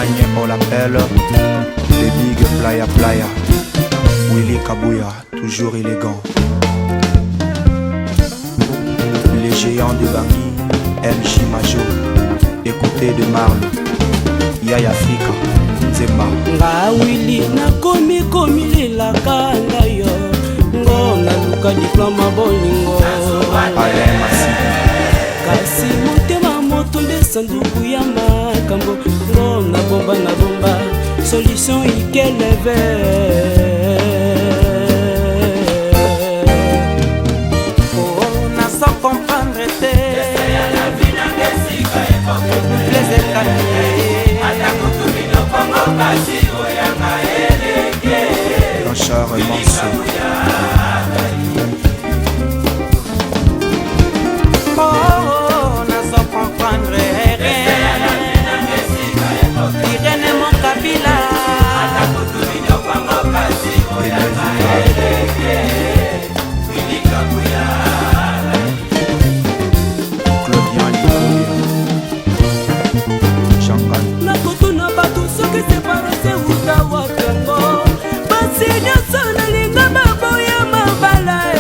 Allemagne, on l'appelle le Big Playa Playa. Willy Kabuya, toujours élégant. Les géants de Bangui, MJ Majo, écoutez de Marle, Yaya Africa, Nzemba. Nga Wili nakomi komilelaka ngai yo ngo naluka diplome bolingo. Alain Massi. Kasi motema moto nde sanduku ya makambo ngo nabomba nabomba solution ikeleve. Oh, nazo comprendre te Blaise Kanie. Blanchard Manso. Oh, nazo comprendre rien. Irene Mokabila. Emile Vital. Claudian Likolia. Changan. Nakotuna bato soki separase uta wapi yango basi nyonso nalinga baboya mabala e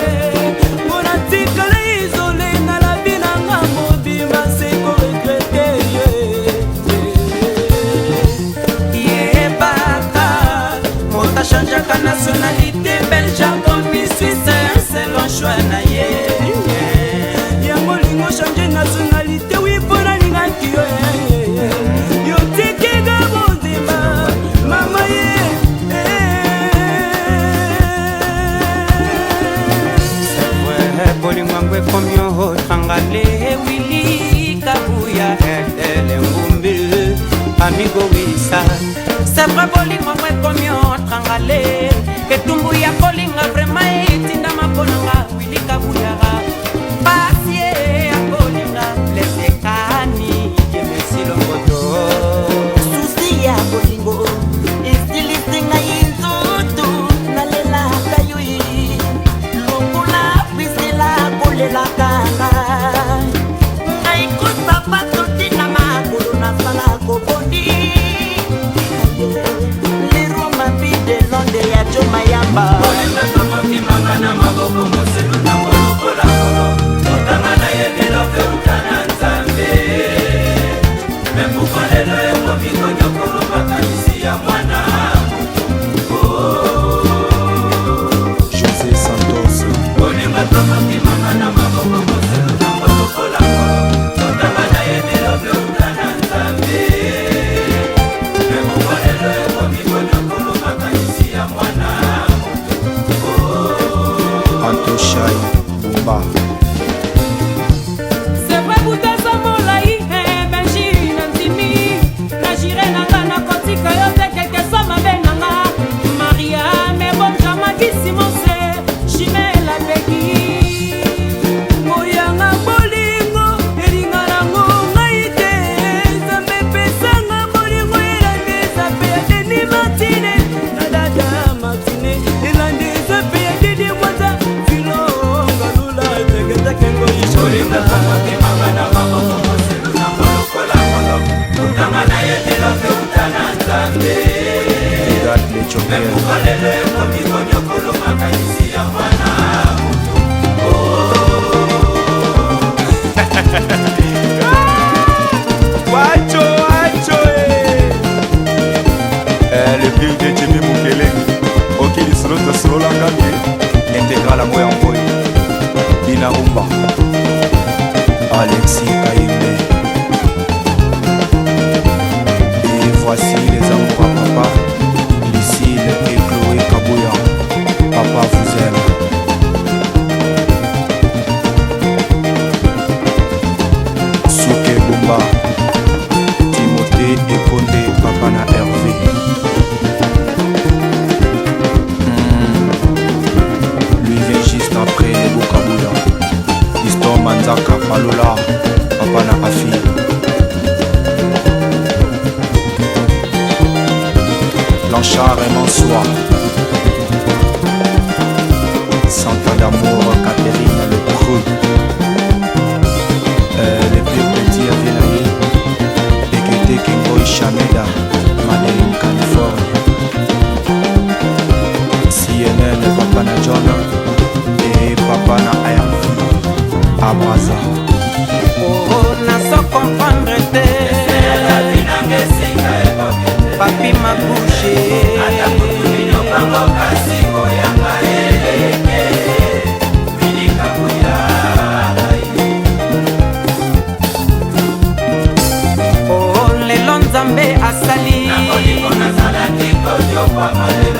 mpo natikala isole na labi nanga mobimba se koregrete ye. Yebaka moto achangeaka nationalité, belge akomi suisse selon choix na ye. Yango olingo change nationalité wi mpo nalingaki yo yo tikika bondima mama ye. C'est vrai, bolingo yango ekomi otrangale. Wili Kabuya, etele ngumbi amigo wisa. C'est vrai, bolingo yango ekomi otrangale. Etumbu ya kolinga vraiment etindama mponanga Wili Kabuya pasi ya kolinga lesekani jemesilongoto. Susi ya bolingo esilisi ngai nzoto, nalelaka yo lokola pisela kolelaka nga ngai kosapato ntina makolo nasala kobondi lero mabi de londe ya jo mayamba. José Santos. Anto Shai Bumba. C'est vrai, butasa molai benji na ndimi na jire na nga nakotika yo te quelque soit mabe na nga maria mebonjamaki simonse chimela peki moyanga bolingo elinga nango ngai te nzambe epesanga bolingo elandi eza pe ya deni martine na dada martine elandi eza pe ya didi mwanza filonga lula teketekengo. Brigade Les Chokers. Wacho, wacho, eh. Eh, le pire de Jimmy Mukelenge. Ok, lisolo tosololaka te. Intégral yango yango oyo. Bina Rumba. Alexis Kayembe. Et voici les amours à papa. Lucille et Chloé Kabuya. Papa vous aime. Souke Bumba. Timothée Ekonde, papa na Hervé. Lui vient juste après Nebo Kabuya. Histoire Manzaka Palola, papa na Afi. Blanchard et Mansoir. Santa d'amour, Catherine Le Creux. Les plus petits à Viennaï. Ekete Kengo Shameda. Nzambe asali. Na bolingo nazalaki konyokwama, lelo.